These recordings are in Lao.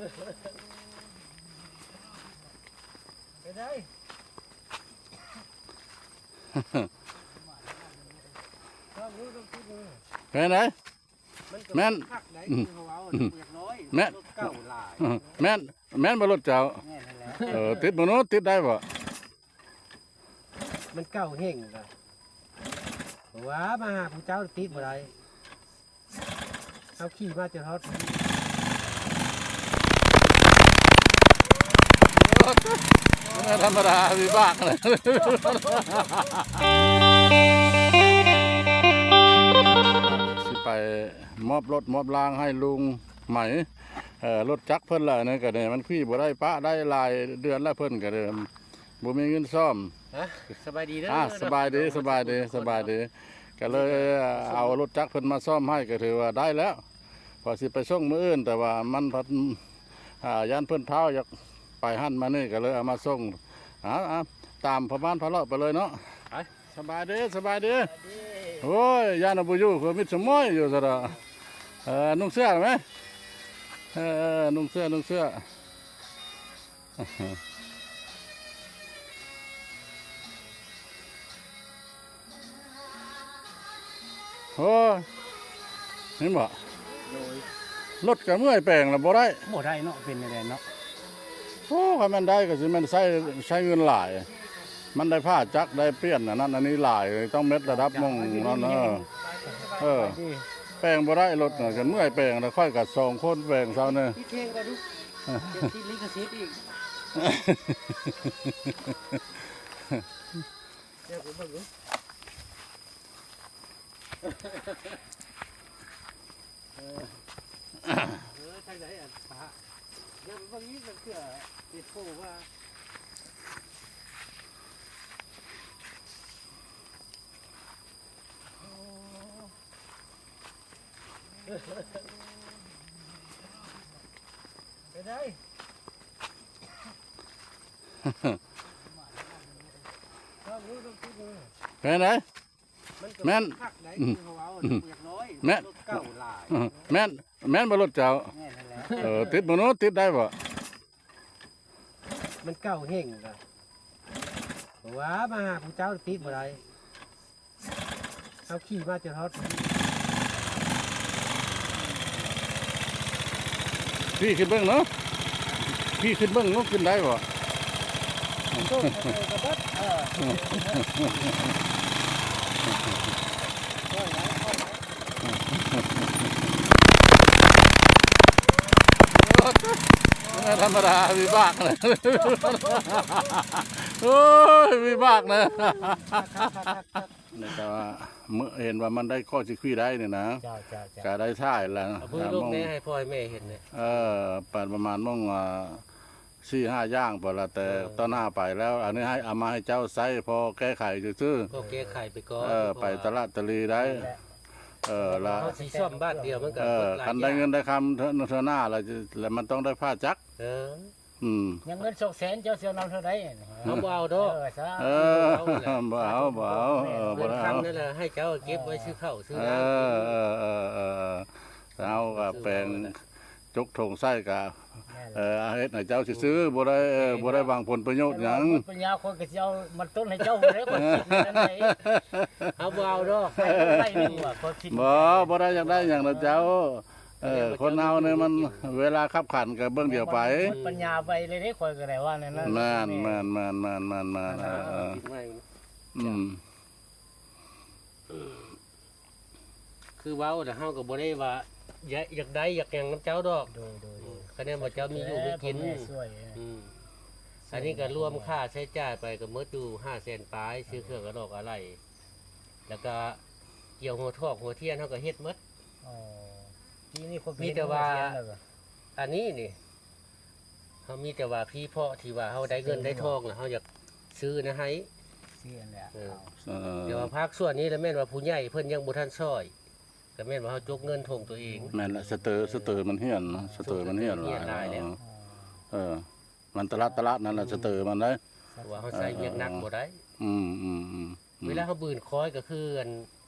ໄປໄດ້ ແມ່ນໄດ໋ ມັນກໍ ແມ່ນ ຄັກໄດ໋ ອືມ ຄືເຮົາເວົ້າ ອືມ ມັນຢາກນ້ອຍ ແມ່ນ ລົດເກົ່າຫຼາຍ ອືມ ແມ່ນ ແມ່ນບໍ່ລົດເຈົ້າ? ແມ່ນຫັ້ນແຫຼະ ເອີ ຕິດບໍ່ເນາະ ຕິດໄດ້ບໍ່? ມັນເກົ່າແຮງລະ ວ່າມາຫາຜູ້ເຈົ້າຕິດບໍ່ໄດ້ ເຮົາຂີ່ມາຈົນຮອດ ບໍ່ທຳມະດາ ວິບາກນະ ຊິໄປມອບລົດມອບລາງໃຫ້ລຸງໃໝ່ ເອີ ລົດຈັກເພິ່ນລະ ອັນນັ້ນກະນີ້ ມັນຂີ່ບໍ່ໄດ້ ປະໄດ້ຫຼາຍເດືອນລະ ເພິ່ນກະ ບໍ່ມີເງິນສ້ອມ ຮະ ສະບາຍດີເດີ ອ່າ ເນາະ ສະບາຍດີ ສະບາຍດີ ສະບາຍດີ ກະເລີຍເອົາລົດຈັກເພິ່ນມາສ້ອມໃຫ້ ກະຖືວ່າໄດ້ແລ້ວ ວ່າຊິໄປສົ່ງມື້ອື່ນ ແຕ່ວ່າມັນພັດ ອ່າ ຢ້ານເພິ່ນທ້າວຢາກໄປຫັ້ນມານີ້ ກະເລີຍເອົາມາສົ່ງ ອ່າ ອ່າ ຕາມພໍ່ບ້ານພາເລາະໄປເລີຍເນາະ ໄປ ສະບາຍດີ ສະບາຍດີ ໂອ້ຍ ຢ້ານເອົາບໍ່ຢູ່ ຄືມິດສະມ້ອຍຢູ່ຊະດອກ ເອີ ນຸ່ງເສື້ອໄໝ ເອີ ນຸ່ງເສື້ອ ນຸ່ງເສື້ອ. ໂອ້ ເຫັນບໍ່? ໂດຍ ລົດກະເມື່ອຍແປງລະບໍ່ໄດ້ ບໍ່ໄດ້ເນາະ ເປັນແນວໃດເນາະ? ໂອ້ ຄັນແມ່ນໄດ້ກະຊິແມ່ນໃຊ້ ໃຊ້ເງິນຫຼາຍ ມັນໄດ້ພາຈັກ ໄດ້ປ່ຽນອັນນັ້ນອັນນີ້ຫຼາຍ ຕ້ອງແມັດລະດັບໝ່ອງນັ້ນ ເອີ ເອີ ແປງບໍ່ໄດ້ລົດນະ ກະເມື່ອຍແປງລະ ຂ້ອຍກະສອງຄົນແປງເຊົານີ້ ຕິດແຮງກວ່າດຸ ເອີ ຕິດລິຂະສິດອີກ ດຽວໄປເບິ່ງດູ ເອີ ເອີ ທາງໃດອັນປະ ດຽວໄປເບິ່ງອີກ ລາງເທື່ອເຮັດໂພວ່າ ໂອ້ ໄປໄດ້ ແມ່ນໄດ໋ ມັນກໍ ແມ່ນ ຄັກໄດ໋ ອືມ ຄືເຮົາເວົ້າ ອືມ ມັນຢາກນ້ອຍ ແມ່ນ ລົດເກົ່າຫຼາຍ ອືມ ແມ່ນ ແມ່ນບໍ່ລົດເຈົ້າ? ແມ່ນຫັ້ນແຫຼະ ເອີ ຕິດບໍ່ເນາະ ຕິດໄດ້ບໍ່? ມັນເກົ່າແຮງລະ ວ່າມາຫາຜູ້ເຈົ້າຕິດບໍ່ໄດ້ ເຮົາຂີ່ມາຈົນຮອດ ຂີ່ຂຶ້ນເບິ່ງເນາະ ຂີ່ຂຶ້ນເບິ່ງເນາະ ຂຶ້ນໄດ້ບໍ່? ໂດດ ເອີ ກະເບິດ ເອີ ບໍ່ທຳມະດາ ວິບາກນະ ໂອ້ຍ ວິບາກນະ. ແລ້ວກະເມື່ອເຫັນວ່າມັນໄດ້ ຂ້ອຍຊິຂີ່ໄດ້ນີ້ນະ ເຈົ້າ ເຈົ້າ ເຈົ້າ ກະໄດ້ຖ່າຍແລ້ວ ເອົາມືລົງແດ່ ໃຫ້ພໍ່ໃຫ້ແມ່ເຫັນແດ່ ເອີ ປະ ປະມານໂມງ ອ່າ ສີ່ຫ້າຢ່າງພຸ້ນລະ ແຕ່ ເອີ ຕອນໜ້າໄປແລ້ວ ອັນນີ້ໃຫ້ ເອົາມາໃຫ້ເຈົ້າໃຊ້ພໍແກ້ໄຂຊື່ໆ ພໍແກ້ໄຂໄປກ່ອນ ເອີ ໄປຕະຫຼາດຕະຫຼີໄດ້ ເອີ ລະ ເຮົາຊິສ້ອມບາດດຽວມັນກະ ເອີ ເບິດຫຼາຍ ຄັນໄດ້ເງິນໄດ້ຄຳເທື່ອ ເທື່ອໜ້າລະ ລະມັນຕ້ອງໄດ້ພາຈັກ ເອີ ອືມ ຍັງເງິນສອງແສນ ເຈົ້າຊິເອົານຳເທົ່າໃດ? ເຮົາບໍ່ເອົາດອກ ເອີ ສາ ເອີ ບໍ່ເອົາ ບໍ່ເອົາ ເອີ ບໍ່ໄດ້ເອົາ ເງິນຄຳນັ້ນລະ ໃຫ້ເຈົ້າເກັບໄວ້ຊື້ເຂົ້າຊື້ ເອີ ນ້ຳ ເອີ ເອີ ເອີ ເອີ ເຮົາກະແປງ ຈົກຖົງໃສ່ກະ ແມ່ນ ເອີ ເຮັດໃຫ້ເຈົ້າຊື່ໆ ບໍ່ໄດ້ ເອີ ບໍ່ໄດ້ຫວັງຜົນປະໂຫຍດຫຍັງ ຄັນວ່າໝົດປັນຍາ ຂ້ອຍກະຊິເອົາມັນຕົ້ນໃຫ້ເຈົ້າພຸ້ນແຫຼະ ຂ້ອຍຄິດແນວນັ້ນໃດ ເຮົາບໍ່ເອົາດອກ ໃຫ້ໄລ່ໜຶ່ງວ່າ ຂ້ອຍຄິດ ບໍ່ ບໍ່ໄດ້ຢາກໄດ້ຫຍັງດອກເຈົ້າ ເອີ ຄົນເຮົານີ້ມັນເວລາຄັບຂັນກະເບິ່ງດຽວໄປ ໝົດປັນຍາໄປເລີຍເດ້ ຂ້ອຍກະໄດ້ວ່າແນວນັ້ນ ແມ່ນ ແມ່ນ ເອີ ອືມ ຄືເວົ້ານະ ເຮົາກະບໍ່ໄດ້ວ່າ ຢາກ ຢາກໄດ້ຢາກຫຍັງນຳເຈົ້າດອກ ໂດຍ ໂດຍ ອືມ ຄະແນນວ່າເຈົ້າມີຢູ່ມີກິນ ພໍ່ແມ່ຊ່ວຍ ອືມ ອັນນີ້ກະລວມຄ່າໃຊ້ຈ່າຍໄປກະໝົດຢູ່ຫ້າແສນປາຍ ຊື້ເຄື່ອງອະຫຼອກອະໄຫຼ່ ແລ້ວກະກ່ຽວຫົວຖອກຫົວທຽນເຮົາກະເຮັດໝົດ ອໍ ປີນີ້ຄົນ ມີແຕ່ວ່າ ອັນນີ້ນີ້ ເຮົາມີແຕ່ວ່າພີ້ເພາະທີ່ວ່າເຮົາໄດ້ເງິນໄດ້ທອງລະ ເຮົາຢາກຊື້ນະໃຫ້ ຊື້ອັນແຫຼະ ເອີ ເອີ ແຕ່ວ່າພາກສ່ວນນີ້ລະແມ່ນວ່າຜູ້ໃຫຍ່ເພິ່ນຍັງບໍ່ທັນຊ່ອຍ ກະແມ່ນວ່າເຮົາຈົກເງິນຖົງໂຕເອງ ແມ່ນລະ ສະເຕີ ສະເຕີມັນຫ້ຽນ ສະເຕີມັນຫ້ຽນຫຼາຍ ເອີ ມັນຕະຫຼາດ ຕະຫຼາດນັ້ນລະ ສະເຕີມັນໄດ໋ ເພາະວ່າເຮົາໃຊ້ວຽກໜັກບໍ່ໄດ້ ອືມ ອືມ ອືມ ເວລາເຮົາບືນຄອຍກະຄືອັນ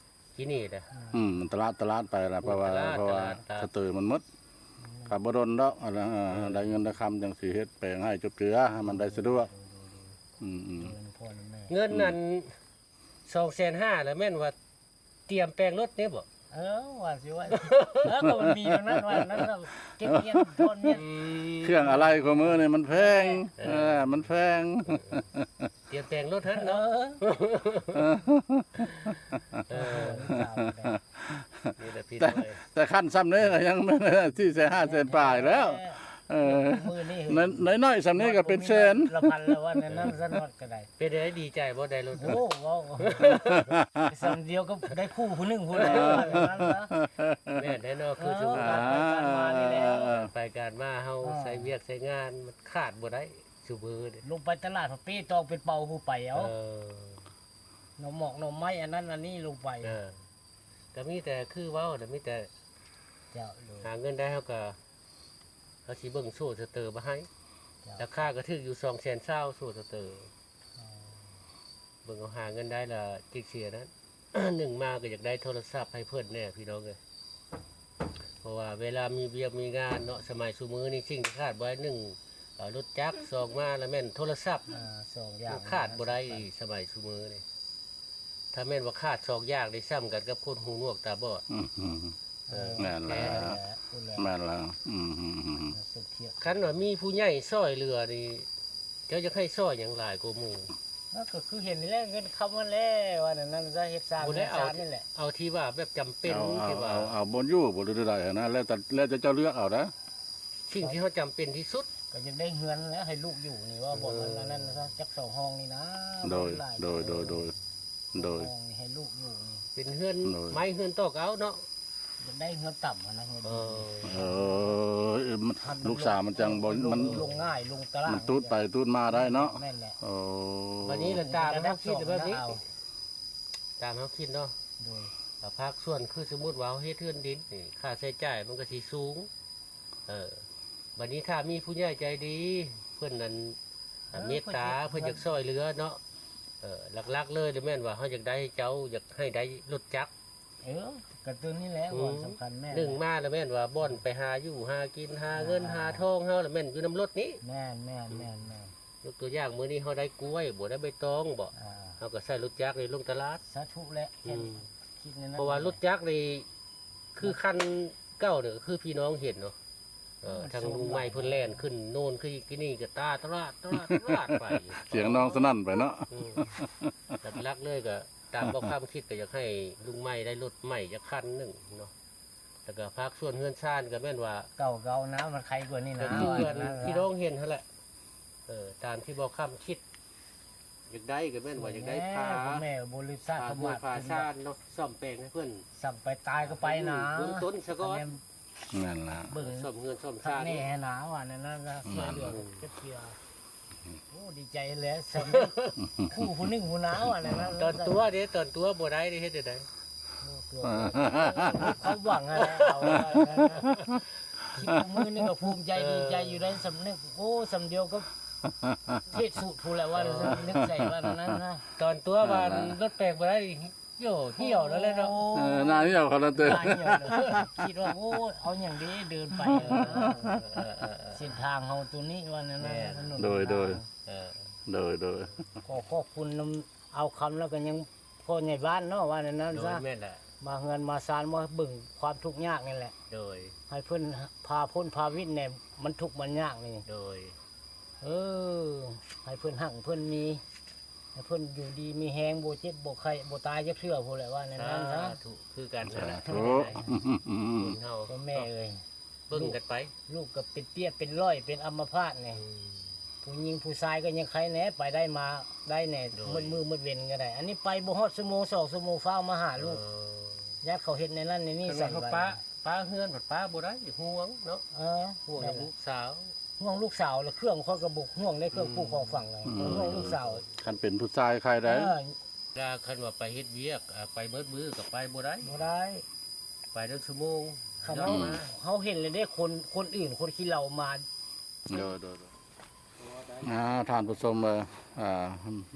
ທີ່ນີ້ເດ້ ອືມ ຕະຫຼາດ ຕະຫຼາດໄປລະ ເພາະວ່າ ເພາະວ່າສະເຕີມັນໝົດ ອືມ ເຂ ກໍບໍ່ດົນດອກ ອັນນັ້ນ ເອີ ເອີ ໄດ້ເງິນໄດ້ຄຳຈັ່ງຊິເຮັດແປງໃຫ້ຈົບເຈືອ ໃຫ້ມັນໄດ້ສະດວກ. ໂດຍ ໂດຍ ໂດຍ ອືມໆ ເງິນນັ້ນ ສອງແສນຫ້າ ແລ້ວແມ່ນວ່າຕຽມແປງລົດນີ້ບໍ? ເອີ ວ່າຊິວ່າ ເອີ ກໍມັນມີຢູ່ນັ້ນ ວ່ານັ້ນ ເກັບງຽນ ຖອນງຽນ ອືມ ເຄື່ອງອາໄຫຼ່ຄູ່ມື້ນີ້ມັນແພງ ເອີ ເອີ ມັນແພງ ຕຽມແປງລົດຫັ້ນເນາະ ເອີ ເອີ ນີ້ແຫຼະພີ່ນ້ອງເອີຍ ແຕ່ ແຕ່ຄັນຊ່ຳນີ້ກໍຍັງສີ່ແສນຫ້າແສນປາຍແລ້ວ ເອີ ມື້ນີ້ ນ້ອຍໆຊ່ຳນີ້ກໍເປັນແສນ ລະພັນລະວັນນັ້ນ ສະໜອດກໍໄດ້ ເປັນໄດ ດີໃຈບໍ່ໄດ້ລົດ? ໂອ້ ເວົ້າຊ່ຳດຽວກໍໄດ້ຄູ່ຜູ້ໜຶ່ງພຸ້ນແຫຼະ ແມ່ນແທ້ເນາະ ຄື ເອີ ຊຸມ ການໄປການມານີ້ແຫຼະ ເອີ ການໄປການມາເຮົາ ເອີ ໃຊ້ວຽກໃຊ້ງານມັນຂາດບໍ່ໄດ້ຊຸມື້ນີ້ ລົງໄປຕະຫຼາດ ເປຕອງເປັນເປົາຜູ້ໄປເອົາ ເອີ ໜໍ່ໝອກໜໍ່ໄມ້ ອັນນັ້ນອັນນີ້ລົງໄປ ເອີ ກໍມີແຕ່ຄືເວົ້ານະ ມີແຕ່ ເຈົ້າ ໂດຍ ຫາເງິນໄດ້ເຮົາກໍ ເຮົາຊິເບິ່ງໂສ້ສະເຕີມາໃຫ້ ເຈົ້າ ລາຄາກໍຖືກຢູ່ ສອງແສນຊາວ ໂສ້ສະເຕີ ອໍ ເບິ່ງເອົາ ຫາເງິນໄດ້ລະຈິກເສຍນັ້ນ ໜຶ່ງມາກໍຢາກໄດ້ໂທລະສັບໃຫ້ເພິ່ນແດ່ພີ່ນ້ອງເອີຍ ເພາະວ່າເວລາມີວຽກມີງານເນາະ ສະໄໝຊຸມື້ນີ້ສິ່ງທີ່ຂາດບໍ່ໄດ້ ໜຶ່ງ ເອີ ລົດຈັກ ສອງມາລະແມ່ນໂທລະສັບ ອ່າ ສອງຢ່າງ ມັນຂາດບໍ່ໄດ້ ສະໄໝຊຸມື້ນີ້ ຖ້າແມ່ນວ່າຂາດສອງຢ່າງນີ້ ສ່ຳກັນກັບຄົນຫູໜວກຕາບອດ ອືມ ເອີ ແມ່ນແລ້ວ ແມ່ນແລ້ວ ອືມ ຄັນວ່າມີຜູ້ໃຫຍ່ຊ່ອຍເຫຼືອນີ້ ເຈົ້າຢາກໃຫ້ຊ່ອຍຫຍັງຫຼາຍກວ່າໝູ່? ເອີ ກໍຄືເຫັນນີ້ແຫຼະ ເງິນຄຳຫັ້ນແຫຼະ ວ່າແນວນັ້ນຊະ ເຮັດສ້າງ ບໍ່ໄດ້ເອົາ ເຮັດສ້າງນີ້ແຫຼະ ເອົາທີ່ວ່າແບບຈຳເປັນ ເອົາ ທີ່ວ່າ ເອົາ ເອົາບ່ອນຢູ່ບໍ່ ຫຼື ໃດຫັ້ນນະ ແລ້ວແຕ່ ແລ້ວແຕ່ເຈົ້າເລືອກເອົານະ. ສິ່ງທີ່ເຮົາຈຳເປັນທີ່ສຸດ ກໍຢາກໄດ້ເຮືອນແຫຼະ ໃຫ້ລູກຢູ່ນີ້ວ່າ ເອີ ບໍ່ມັນອັນນັ້ນຊະ ຈັກສອງຫ້ອງນີ້ນະ ໂດຍ ໂດຍ ໂດຍ ໂດຍ ສອງຫ້ອງນີ້ໃຫ້ລູກຢູ່ນີ້ ເປັນເຮືອນ ໂດຍ ໄມ້ເຮືອນຕອກເອົາເນາະ ຢາກໄດ້ເຮືອນຕ່ຳຫັ້ນນະ ເຮືອນ ເອີ ເອີ ມັນ ລູກສາວມັນຈັ່ງບໍ່ ມັນ ລົງງ່າຍ ລົງຕາລາງ ມັນຕູດໄປຕູດມາໄດ້ເນາະ ແມ່ນແຫຼະ ເອີ ບັດນີ້ລະຕາມເຮົາຄິດແບບນີ້ ຕາມເຮົາຄິດເນາະ ໂດຍ ແລ້ວພາກສ່ວນ ຄືສົມມຸດວ່າເຮົາເຮັດເຮືອນດິນນີ້ ຄ່າໃຊ້ຈ່າຍມັນກໍຊິສູງ ເອີ ບັດນີ້ຖ້າມີຜູ້ໃຫຍ່ໃຈດີ ເພິ່ນນັ້ນ ເອີ ເມດຕາ ເພິ່ນ ເພິ່ນຢາກຊ່ອຍເຫຼືອເນາະ ເອີ ຫຼັກໆເລີຍລະແມ່ນວ່າເຮົາຢາກໄດ້ ເຈົ້າຢາກໃຫ້ໄດ້ລົດຈັກ ເອີ ກໍຕົວນີ້ແຫຼະ ອືມ ບ່ອນສຳຄັນແມ່ນ ໜຶ່ງມາລະແມ່ນວ່າບ່ອນໄປຫາຢູ່ຫາກິນ ຫາເງິນ ອ່າ ຫາທອງເຮົາລະແມ່ນຢູ່ນຳລົດນີ້ ແມ່ນໆໆໆ ຍົກຕົວຢ່າງ ມື້ນີ້ເຮົາໄດ້ກ້ວຍບໍ ໄດ້ໃບຕອງບໍ ອ່າ ເຮົາກໍໃຊ້ລົດຈັກນີ້ລົງຕະຫຼາດ ສາທຸແຫຼະ ອືມ ຄິດແນວນັ້ນ ເພາະວ່າລົດຈັກນີ້ ຄືຄັນເກົ່ານີ້ ກໍຄືພີ່ນ້ອງເຫັນເນາະ ເອີ ເອີ ທາງລຸງໃໝ່ເພິ່ນແລ່ນຂຶ້ນໂນນ ຄືກີ້ນີ້ກໍຕາຕະຫຼາດ ຕະຫຼາດ ຕະຫຼາດໄປ ສຽງນ້ອງສະໜັ່ນໄປເນາະ ອືມ ຫຼັກໆເລີຍກໍຕາມບໍ່ຄຳຄິດ ກໍຢາກໃຫ້ລຸງໃໝ່ໄດ້ລົດໃໝ່ຈັກຄັນໜຶ່ງເນາະ ແລ້ວກໍພາກສ່ວນເຮືອນຊານກໍແມ່ນວ່າ ເກົ່າເກົ່ານະ ມັນໄຄກວ່ານີ້ນະ ກໍຄືອັນ ວ່ານັ້ນລະ ພີ່ນ້ອງເຫັນຫັ້ນແຫຼະ ເອີ ຕາມທີ່ບໍ່ຄຳຄິດ ຢາກໄດ້ກໍແມ່ນວ່າຢາກໄດ້ພາ ແມ່ບໍລິສັດ ພາເຮືອນພາຊານເນາະ ສ້ອມແປງໃຫ້ເພິ່ນ ສ່ຳໄປຕາຍກໍໄປນະ ເບື້ອງຕົ້ນຊະກ່ອນ ແມ່ນລະ ເບິ່ງ ສ້ອມເຮືອນສ້ອມຊານ ແນ່ນະ ວ່າແນວນັ້ນນະ ອືມ ຊ່ວຍເຫຼືອຈັກເທື່ອ ໂອ້ ດີໃຈແຫຼະ ສ່ຳຄູ່ຜູ້ໜຶ່ງພຸ້ນນະ ວ່າແນວນັ້ນ ຕອນຕົວເດ້ ຕອນຕົວບໍ່ໄດ້ເດ້ ເຮັດຈັ່ງໃດ? ໂອ້ ຕົວ ຄວາມຫວັງຫັ້ນແຫຼະ ເອົາ ຄິດມື້ນີ້ກໍພູມໃຈ ເອີ ດີໃຈຢູ່ໄດ້ ສຳນຶກ ໂອ້ ສຳດຽວກັບເທດສູດພຸ້ນແຫຼະ ວ່າ ເອີ ນຶກໃສ່ວ່ານັ້ນນະ ຕອນຕົວວ່າ ເອີ ລົດແປກບໍ່ໄດ້ ໂຍ ຫ່ຽວແລ້ວແຫຼະເນາະ ເອີ ໜ້າຫ່ຽວຂະໜາດເຕີ ໜ້າຫ່ຽວເລີຍ ຄິດວ່າ ໂອ້ ເອົາຫຍັງເດ້ເດີນໄປ ເອີ ເອີ ເອີ ເສັ້ນທາງເຮົາໂຕນີ້ວ່ານັ້ນນະ ແມ່ນ ຖະໜົນ ໂດຍ ໂດຍ ເອີ ໂດຍ ໂດຍ ຂໍຂອບຄຸນນຳ ເອົາຄຳແລ້ວກໍຍັງພໍ່ໃຫຍ່ບ້ານເນາະ ວ່າແນວນັ້ນຊະ ໂດຍ ແມ່ນແຫຼະ ມາເຮືອນມາຊານ ມາເບິ່ງຄວາມທຸກຍາກນີ້ແຫຼະ ໂດຍ ໃຫ້ເພິ່ນພາພົ້ນພາວິດແດ່ ມັນທຸກມັນຍາກນີ້ ໂດຍ ເອີ ໃຫ້ເພິ່ນຮັ່ງເພິ່ນມີ ໃຫ້ເພິ່ນຢູ່ດີມີແຮງ ບໍ່ເຈັບບໍ່ໄຂ້ ບໍ່ຕາຍຈັກເທື່ອພຸ້ນແຫຼະ ວ່າແນວນັ້ນຊະ ສາທຸ ຄືກັນ ສາທຸ ຄົນເຮົາ ພໍ່ແມ່ເອີຍ ເບິ່ງກັນໄປ ລູກ ລູກກໍເປັນເປ້ຍເປັນຫຼ້ອຍ ເປັນອຳມະພາດນີ້ ອືມ ຜູ້ຍິງຜູ້ຊາຍກໍຍັງໄຄແດ່ ໄປໄດ້ມາໄດ້ແດ່ ໂດຍ ໝົດມື້ໝົດເວັນກໍໄດ້ ອັນນີ້ໄປບໍ່ຮອດຊົ່ວໂມງສອງຊົ່ວໂມງ ຟ້າວມາຫາລູກ ເອີ ຢ້ານເຂົາເຮັດແນວນັ້ນແນວນີ້ໃສ່ ປະ ປະເຮືອນ ປະບໍ່ໄດ້ ຫ່ວງເນາະ ເອີ ຫ່ວງລູກສາວ ຫ່ວງລູກສາວ ແລ້ວເຄື່ອງຂ້ອຍກໍບໍ່ຫ່ວງໃດ ເຄື່ອງປູກຂອງຝັງ ອືມ ກໍຫ່ວງລູກສາວ ຄັນເປັນຜູ້ຊາຍໄຄໄດ້ ເອີ ລະຄັນວ່າໄປເຮັດວຽກ ອາ ໄປໝົດມື້ກໍໄປບໍ່ໄດ້ ບໍ່ໄດ້ ໄປໄດ້ຊົ່ວໂມງ ຄັນເຮົາ ເຮົາເຫັນແລ້ວເດ້ ຄົນ ຄົນອື່ນ ຄົນຂີ້ເຫຼົ້າມາ ໂດຍ ໂດຍ ໂດຍ ອ່າ ທ່ານຜູ້ຊົມເອີຍ ອ່າ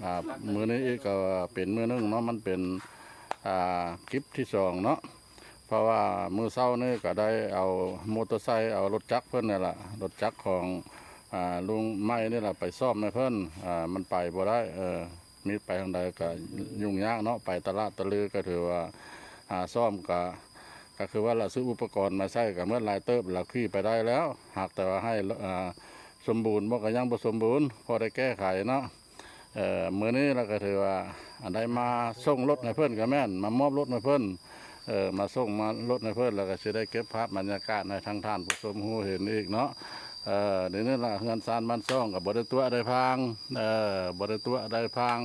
ອ່າ ມື້ນີ້ອີກກໍເປັນມື້ໜຶ່ງເນາະ ມັນເປັນ ອ່າ ຄລິບທີສອງເນາະ ເພາະວ່າມື້ເຊົ້ານີ້ກໍໄດ້ເອົາມໍເຕີໄຊ ເອົາລົດຈັກເພິ່ນນີ້ລະ ລົດຈັກຂອງ ອາ ລຸງໄມ້ນີ້ລະ ໄປສ້ອມໃຫ້ເພິ່ນ ອາ ມັນໄປບໍ່ໄດ້ ເອີ ມີໄປທາງໃດກໍຫຍຸ້ງຍາກເນາະ ໄປຕະຫຼາດຕະລືກໍຖືວ່າ ອາ ສ້ອມກໍ ກໍຄືວ່າລະຊື້ອຸປະກອນມາໃຊ້ກໍເໝິດຫຼາຍເຕີບ ລະຂີ່ໄປໄດ້ແລ້ວ ຫາກແຕ່ວ່າໃຫ້ ອາ ສົມບູນບໍ່ ກໍຍັງບໍ່ສົມບູນ ພໍໄດ້ແກ້ໄຂເນາະ. ເອີ ມື້ນີ້ລະກໍຖືວ່າ ອັນໃດມາສົ່ງລົດໃຫ້ເພິ່ນກໍແມ່ນ ມາມອບລົດໃຫ້ເພິ່ນ ເອີ ມາສົ່ງມາລົດໃຫ້ເພິ່ນ ແລ້ວກໍຊິໄດ້ເກັບພາບບັນຍາກາດໃຫ້ທາງທ່ານຜູ້ຊົມຮູ້ເຫັນອີກເນາະ. ເອີ ນີ້ລະເຮືອນຊານບ້ານຊ່ອງກໍບໍ່ໄດ້ຕົວະໄດ້ພາງ ເອີ ບໍ່ໄດ້ຕົວະໄດ້ພາງ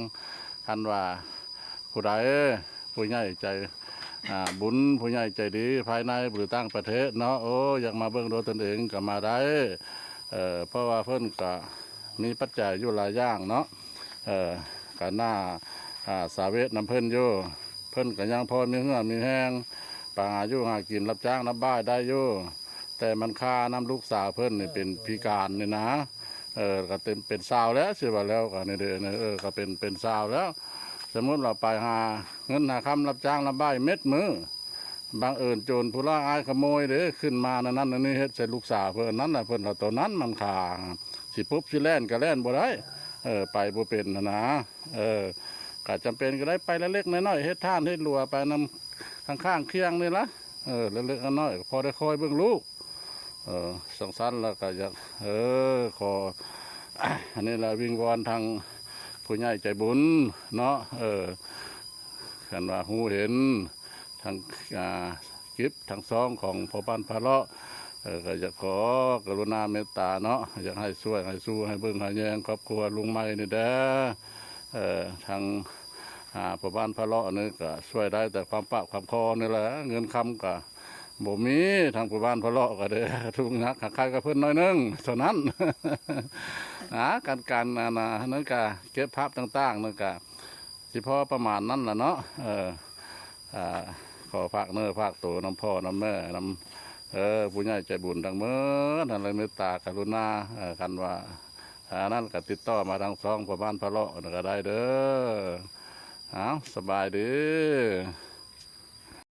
ຄັນວ່າຜູ້ໃດ ຜູ້ໃຫຍ່ໃຈ ອາ ບຸນ ຜູ້ໃຫຍ່ໃຈດີ ພາຍໃນ ຫຼື ຕ່າງປະເທດເນາະ ໂອ້ ຢາກມາເບິ່ງດ້ວຍຕົນເອງກໍມາໄດ້ ເອີ ເພາະວ່າເພິ່ນກະມີປັດໄຈຢູ່ຫຼາຍຢ່າງເນາະ ເອີ ກະໜ້າ ອາ ສາເວດນຳເພິ່ນຢູ່ ເພິ່ນກະຍັງພໍມີເຫື່ອມີແຮງ ໄປຫາຢູ່ຫາກິນ ຮັບຈ້າງຮັບບ່າຍໄດ້ຢູ່ ແຕ່ມັນຄານຳລູກສາວເພິ່ນນີ້ເປັນພິການນີ້ນະ ເອີ ກໍເປັນ ເປັນຊາວແລ້ວ ຊິວ່າແລ້ວກໍນີ້ເດ້ ເອີ ກໍເປັນ ເປັນຊາວແລ້ວ ສົມມຸດວ່າໄປຫາເງິນຫາຄຳ ຮັບຈ້າງຮັບບ່າຍເມັດມື້ ບັງເອີນໂຈນຜູ້ລ້າຍອ້າຍຂະໂມຍເດ້ ຂຶ້ນມານັ້ນນັ້ນນີ້ ເຮັດໃສ່ລູກສາວເພິ່ນ ນັ້ນລະເພິ່ນວ່າ ໂຕນັ້ນມັນຄາ ຊິປຸບຊິແລ່ນກໍແລ່ນບໍ່ໄດ້ ເອີ ໄປບໍ່ເປັນຫັ້ນນະ ເອີ ກໍຈຳເປັນກໍໄດ້ໄປເລັກໆນ້ອຍໆ ເຮັດທ່ານເຮັດຫຼວໄປນຳຂ້າງໆຄຽງນີ້ລະ ເອີ ເລັກໆນ້ອຍໆ ພໍໄດ້ຄອຍເບິ່ງລູກ ເອີ ຈັ່ງຊັ້ນລະກໍຢາກ ເອີ ຂໍ ອັນນີ້ລະວິງວອນທາງຜູ້ໃຫຍ່ໃຈບຸນເນາະ ເອີ ຄັນວ່າຮູ້ເຫັນທາງ ອາ ຄລິບທາງຊ່ອງຂອງພໍ່ບ້ານພາເລາະ ເອີ ກໍຢາກຂໍກະລຸນາເມດຕາເນາະ ຢາກໃຫ້ຊ່ວຍໃຫ້ຊູໃຫ້ເບິ່ງໃຫ້ແຍງຄອບຄົວລຸງໃໝ່ນີ້ແດ່ ເອີ ທາງ ອາ ພໍ່ບ້ານພາເລາະນີ້ກໍຊ່ວຍໄດ້ແຕ່ຄວາມປາກຄວາມຄໍນີ້ແຫຼະ ເງິນຄຳກໍບໍ່ມີ ທາງພໍ່ບ້ານພາເລາະກໍໄດ້ທຸກຍາກຫາກໄຄກັບເພິ່ນໜ້ອຍໜຶ່ງເທົ່ານັ້ນ ອາ ການ ການ ອັນນັ້ນກະເກັບພາບຕ່າງໆນັ້ນກະ ຊິພໍປະມານນັ້ນລະເນາະ ເອີ ອາ ຂໍຝາກເນື້ອຝາກໂຕນຳພໍ່ນຳແມ່ນຳ ເອີ ຜູ້ໃຫຍ່ໃຈບຸນທັງໝົດຫັ້ນແຫຼະ ເມດຕາກະລຸນາ ເອີ ຄັນວ່າ ອັນນັ້ນກະຕິດຕໍ່ມາທາງຊ່ອງພໍ່ບ້ານພາເລາະນັ້ນກະໄດ້ເດີ ເອົາ ສະບາຍດີ.